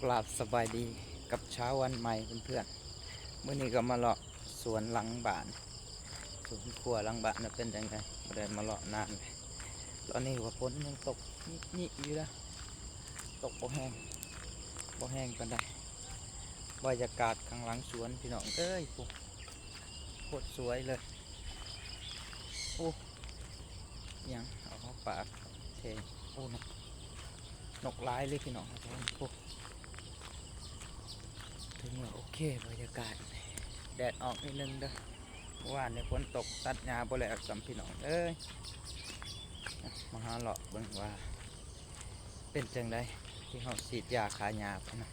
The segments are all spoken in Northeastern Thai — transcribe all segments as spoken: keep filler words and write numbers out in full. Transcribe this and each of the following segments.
กราบสบายดีกับเช้าวันใหม่เพื่อนๆ มื้อนี้ก็มาเลาะสวนหลังบ้าน สวนครัวหลังบ้านนะเป็นจังไดบ่ได้มาเลาะนานเลย ตอนนี้ว่าฝนยังตกนิๆอยู่นะ ตกบ่แห้ง บ่แห้งปานใด บรรยากาศข้างหลังสวนพี่น้องเอ้ย โอ้ โคตรสวยเลย โอ้ ยังเอาเข้าปากเท โอ้ นก นกหลายเลยพี่น้อง โอ้ ถือว่าโอเค บรรยากาศ แดดออกนิดนึงเด้อ เมื่อวานนี้ฝนตกตัดหญ้าบ่แล้วซ้ำพี่น้องเอ้ย มาหาเลาะเบิ่งว่า เป็นจังไดที่เฮาฉีดยาฆ่าหญ้าไปนะ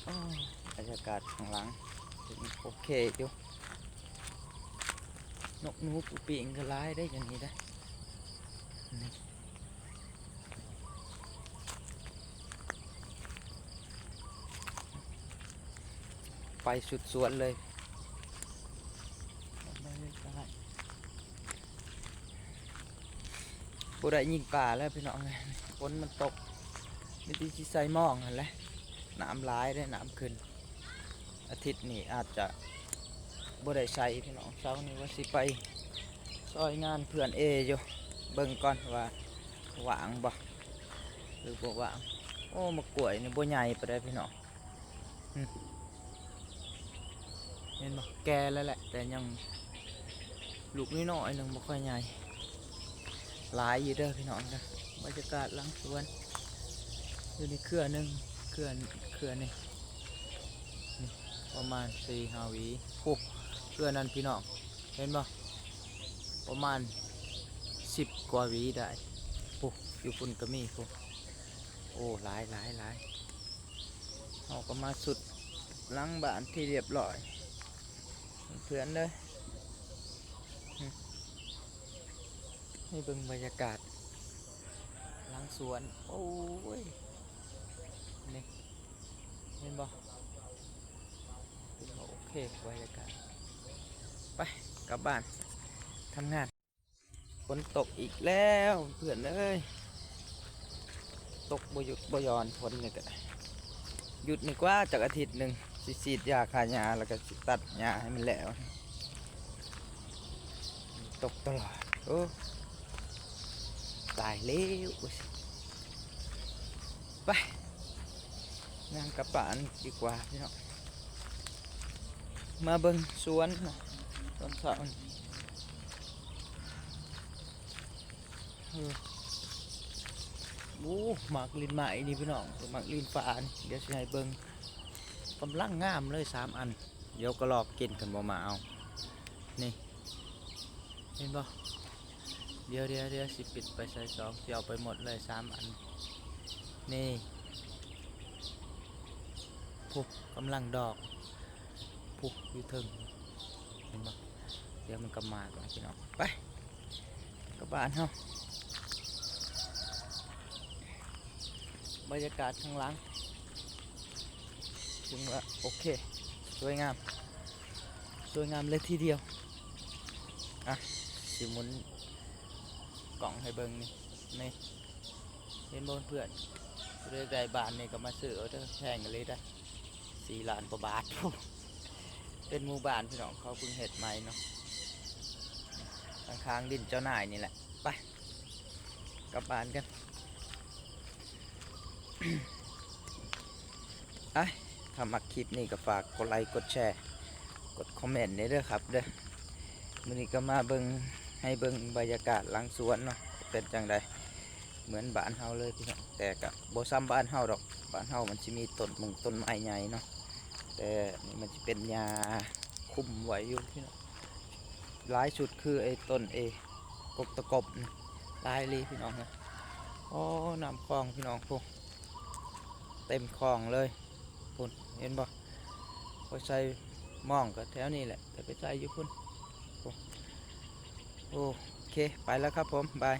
อ้อ บรรยากาศข้างหลัง โอเคอยู่ นกหนูปูปิงก็หลายได้อย่างนี้นะ นี่ ไปสุดสวนเลย บ่ได้ยิงปลาแล้วพี่น้องเอ้ย ฝนมันตก มีแต่สิใส่หม่องหั่นแหละ น้ำหลายได้ น้ำขึ้น อาทิตย์นี้อาจจะบ่ได้ใส่พี่น้อง เช้านี้ว่าสิไปซอยงานเพื่อนเออยู่ เบิ่งก่อนว่าว่างบ่ หรือบ่ว่าง โอ้ มะกล้วยนี่บ่ใหญ่ปานใดพี่น้อง อืม เห็นบ่ แก่แล้วแหละ แต่ยังลูกน้อยๆ หนึ่งบ่ค่อยใหญ่ หลายอยู่เด้อพี่น้องเด้อ บรรยากาศหลังสวน อยู่ในเครือหนึ่ง เครือ เครือนี่ นี่ ประมาณสี่ห้าหวี โอ้ เครือนั้นพี่น้อง เห็นบ่ ประมาณสิบกว่าหวีได้ โอ้ อยู่พุ่นก็มี โอ้ โอ้ หลาย หลาย หลาย เฮาก็มาสุดหลังบ้านที่เรียบร้อย เพื่อนๆเด้อ อืม ให้เบิ่งบรรยากาศหลังสวน โอ้ย นี่ เห็นบ่ เป็นบ่โอเค บรรยากาศ ไป กลับบ้าน ทำงาน ฝนตกอีกแล้วเพื่อนเอ้ย ตกบ่หยุดบ่หย่อนฝนนี่ก็ หยุดนี่กว่าจักอาทิตย์หนึ่ง สิฉีดยาฆ่าหญ้า แล้วก็สิตัดหญ้าให้มันแล้ว ตกตลอด โอ้ ตายแล้ว ไป ย่างกลับบ้านดีกว่าพี่น้อง มาเบิ่งสวนเนาะ ตอนเช้านี่ เออ โอ้ หมากลิ้นไม้นี่พี่น้อง หมากลิ้นฟ้านี่ เดี๋ยวสิให้เบิ่ง กำลังงามเลยสามอัน เดี๋ยวก็ลอกกินกันบ่มาเอา นี่ เห็นบ่ เดี๋ยว เดี๋ยว เดี๋ยว สิปิดไปใส่ซอง สิเอาไปหมดเลยสามอัน นี่ พุกกำลังดอก พุกอยู่เทิง เห็นบ่ เดี๋ยวมันก็มาก่อนพี่น้อง ไป กลับบ้านเฮา บรรยากาศข้างหลัง ถึงว่าโอเค สวยงาม สวยงามเลยทีเดียว อ่ะ สิหมุนกล่องให้เบิ่งนี่ นี่ เห็นบ่เพื่อนๆ ผู้ใดได้บ้านนี่ก็มาซื้อเอาเด้อ แพงอีหลีเด้อ สี่ล้านกว่าบาท เป็นหมู่บ้านพี่น้อง เขาเพิ่งเฮ็ดใหม่เนาะ ข้างๆดินเจ้านายนี่แหละ ไป กลับบ้านกัน อ่ะ ถ้ามักคลิปนี้ก็ฝากกดไลค์ กดแชร์ กดคอมเมนต์ได้เด้อครับเด้อ มื้อนี้ก็มาเบิ่ง ให้เบิ่งบรรยากาศหลังสวนเนาะ เป็นจังใด เหมือนบ้านเฮาเลยพี่น้อง แต่ก็บ่ส่ำบ้านเฮาดอก บ้านเฮามันสิมีต้นมงต้นไม้ใหญ่เนาะ แต่นี่มันสิเป็นหญ้าคลุมไว้อยู่พี่น้อง หลายสุดคือไอ้ต้นเอ กกตะกบนี่ หลายอีหลีพี่น้องนะ โอ้ น้ำคลองพี่น้อง พุ้น เต็มคลองเลย พุ้น เห็นบ่ ไปใส่หม่องก็แถวนี้แหละ แต่ไปใส่อยู่พุ้น พุ้น โอเค ไปแล้วครับผม บาย